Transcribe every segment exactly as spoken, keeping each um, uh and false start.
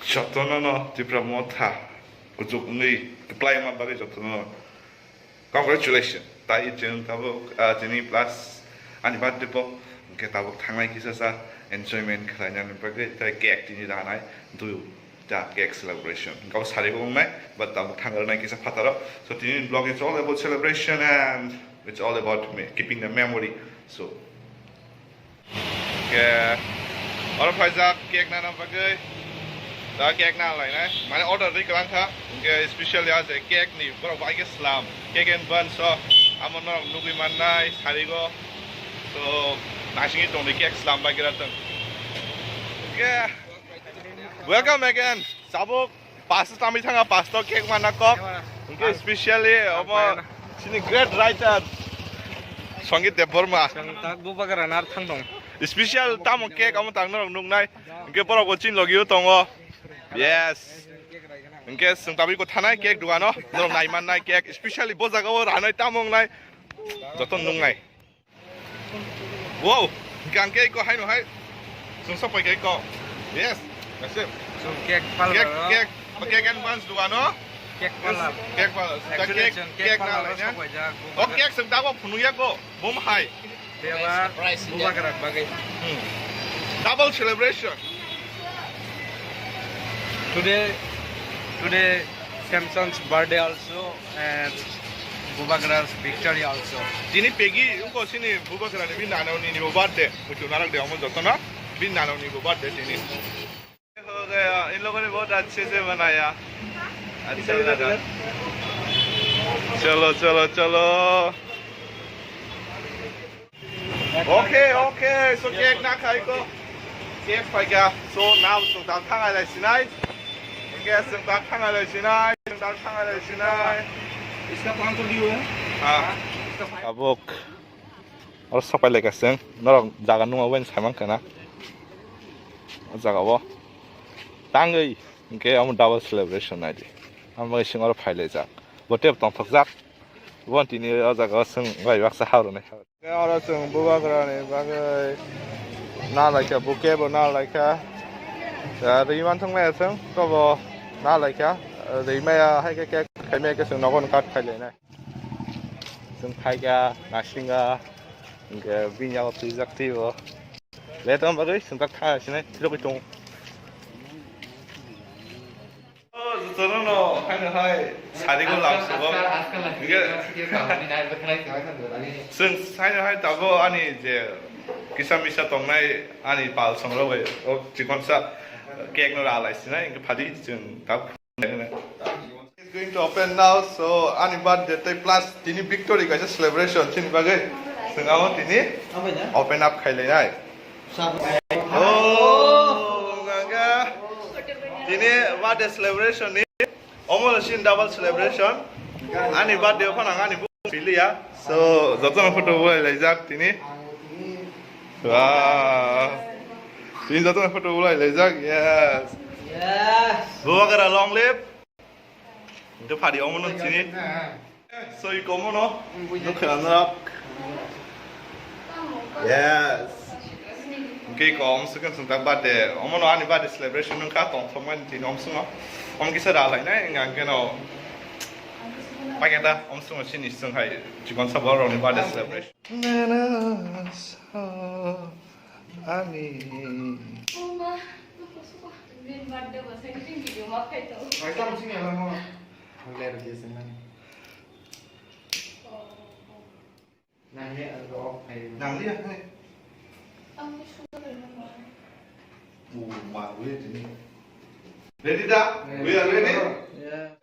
Jotono no Tipra Motha kuchuk wngwi kwplai wngma bagwi jotono no congratulations. Tai chwng tabuk, ah, tini plus ani birthday bo, hwnkhe tabuk thangnai kisa sa enjoyment khlainani bagwi tai cake tini ranai, duita cake celebration. Hwnkhe abo sari bo wngnai, but tabuk thang rwnai kisa phataro. So tini vlog is all about celebration and it's all about me, keeping the memory. So Hwnkhe oro phaijak cake nana bagwi. Da cake na lainai. Mane order ri kwlang kha. Hwnkhe special ya je cake ni borok bai khe slam. Cake and buns o amo norok nugwi mannai sarigo. So naisingwi tongdi cake slam bai khe ratwng. Hwnkhe welcome again. Sabuk. Pasto tamwi thanga, pasto cake mana kok. Hwnkhe specially omo chini great writer Songit Debbarma. Chwng tak bubagra nar thang dong. Special tamo cake omo tak norok nuknai. Hwnkhe borok bo chini logio tongo. Yes. Hwnkhe chwng tabwi ko thanai cake dugano. Norok nai mannai cake. Specially bo jagao ranai tamo wngnai. Joto nuknai. Wow, hingke ang cake ko haino hai. Chwng sok pai cake ko. Yes, that's it. So cake parlor. Cake, cake, cake and buns dugano. Cake parlor. Cake parlor. Actually, cake parlor na sok pai jak. Oh, cake chwng dago phunuk ya ko. Bom hai. Beba, bubagra bagwi. Hmm. Double celebration. Today, today Samson's birthday also and Bubagra's victory also. Tini pegi uko sini bubagra ni bini nano ni ni bo birthday. Muchung narak de omo joto na bini nano ni bo birthday tini. हो गया, इन लोगों ने बहुत अच्छे से बनाया। अच्छा लगा। चलो, चलो, चलो। Okay, okay, so cake na khai ko. Cake phaikha, so now chwng tak thangai lai sinai. Okay, chwng tak thangai lai sinai, chwng tak thangai lai sinai. इसका पाँच सौ ड्यू है। Ha. Tabuk. Oro sapai lai ka chwng. Norok jaga nungma bai sai mankha na. O jaga o. Tangwi. Hwnkhe omo double celebration naidi. Ang bai chwng oro phai lai jak. Bo tep tongthok jak. Bo tini o jaga o chwng bai baksa ha rwnai. Oro chwng bubagra ni bagwi na laikha, bouquet bo na laikha. Da rwi manthok maya chwng, tobo na laikha. Rwi maya hai khe cake khai maya khe chwng nogo no cut khai lainai. Chwng phaikha, naisingkha, hwnkhe bini yago twijak twibo. Le tong bagwi chwng tak tha sinai, thilogwi tongo. O, jotono no, haino hai, sari go lam sugo. Hwnkhe, chwng haino hai tabuk ani je kisa misa tongnai ani pal songrok bai, o chikonsa cake no ra lai sinai, hwnkhe phadi chwng tabuk. It's going to open now, so ani birthday tei plus tini victory kaisa celebration chini bagwi. Chwng abo tini open up khai lainai. Oh, gaga. Tini birthday celebration ni. Omo sin double celebration. Ani birthday phano ang ani bu piliya. So, jotono photo bulai laijak tini. Wow. Tini jotono photo bulai laijak. Yes. Yes. Bubagra long live. Hwnkhe phadi omono chini. Soi komono. Nukha na. Yes. Hwnkhe kom swkang swngta birthday. Omono ani birthday celebration nungkha tongthokmani tini omsongo. Om kisa ralainai hwnkha hwnkhe no. Paiketa omsongo chini swng hai chikon sabo rokni birthday celebration. Ani. Bini birthday bo sai tin video ma khai to. Mai tam sing ya mo. Ang le rodi sing nang. Nang le ang off khai. Nang le hai. Ang ni sugar le mo. Oh, ma, wait ni. Ready da? We are ready. Yeah.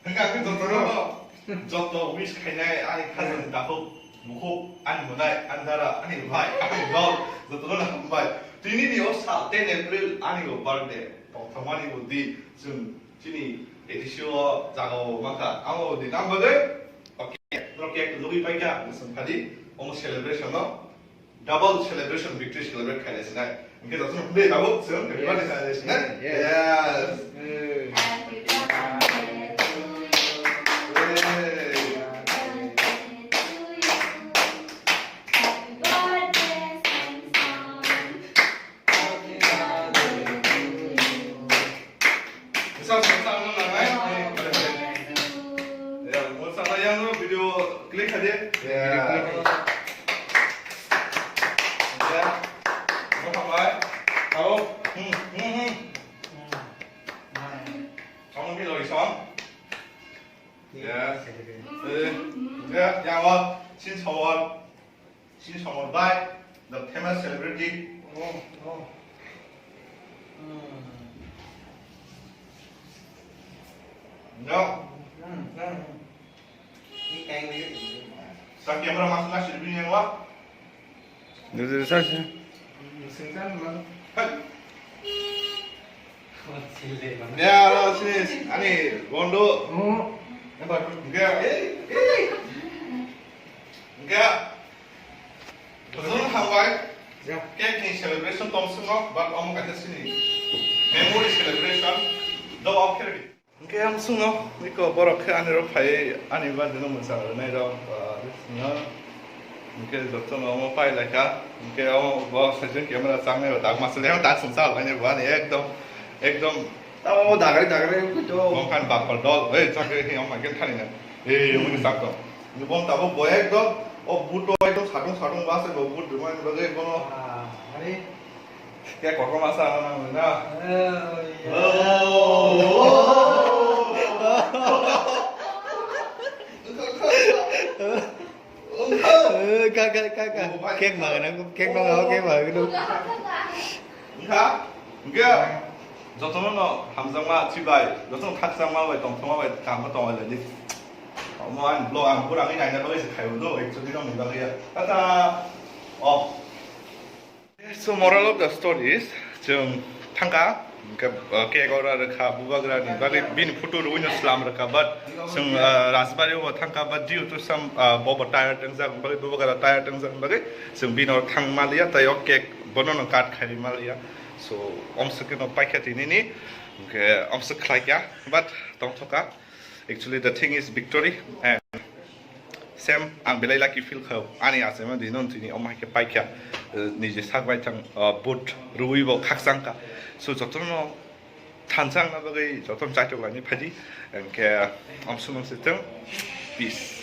Hwnkha khe jotono, joto wish khainai ani khajani takhuk, bukhuk, ani mwnai, ani dara, ani bhai, ani dol, jotono hambai. Tini ni o sal ten April ani o birthday, tongthokmani bo di, chwng chini A D C o jaga o mankha, amo di nam bagwi, okay, norok cake lugwi paikha, mwswng phadi, omo celebration no. Double celebration, victory celebrate khailai sinai. Hwnkhe jotono hwnwi tabuk chwng happy birthday khailai sinai. Yes. Happy birthday to you. Hey. Happy birthday to you. Happy birthday, Samson. Happy birthday to you. Bye. Hello. Hmm, hmm, hmm. Kamu ni lori song. Yes. Eh, ya, ya, wa, sin sawal. Sin sawal bai. The famous celebrity. Oh, oh. Hmm. No. Hmm, hmm. Sa camera mas na sirbi yang wa. Duduk sa sih. Singkan man. Hai. Ya, lo sini, ani, bondo. Hmm. Apa? Enggak. Enggak. Betul, hangbai. Ya. Cake ni celebration tong sung no, but omo kaisa sini. Memory celebration. Do off kiri. Hingke ang sung no, iko borok khe ani rok phai, ani birthday no mwchang rwnai rok, ah, no. Hingke joto no omo pai lai kha. Hingke omo bo sejeng camera chang nai rok, dak masle yang dak sung sa lai ni bo ani ekdom, ekdom. Tamo dagari dagari ui to. Bongkhan bakal dol, ei, chakri hi, omo hingke thani na. Ei, omo ni sak to. Ni bom tabo bo ekdom, o but to ekdom satung satung bas bo but rwmani bagwi bono. Ah, are. Khe kotor masa ano nang na. Eh, oh, iya. Oh. Eh, ka, ka, ka, ka. Cake makan aku, cake makan aku, cake makan aku. Wngkha? Wngkha? Jotono no hamjakma chibai, jotono khakchangma bai, tongthokma bai, kaham tongo lai di. Omo ang vlog ang pura ngai naina bagwi se khaibo do, actually no ni bagwi ya. Tata. Oh. So moral of the story is, chwng thangkha, hingke, uh, cake order rwkha, bubagra ni bagwi bini photo rwino slam rwkha, but chwng, uh, Rajbari o thangkha, but due to some, uh, bobo tired wngjak bagwi, bubagra tired wngjak bagwi chwng bini oro thangma liya, tai o cake bono no cut khaima liya. So omswk no paikha tinini, hingke omswk khlaikha, but tongthokha. Actually, the thing is victory and same, ang belai lucky feel khaio. Ani achaima dino tini omo hai khe paikha, eh, niji sak bai thang, eh, but rwi bo khakchang kha. So, jotono thansa wngna bagwi jotono chaitok laini phaidi. Hingkhe, omswk mangsi thung. Peace.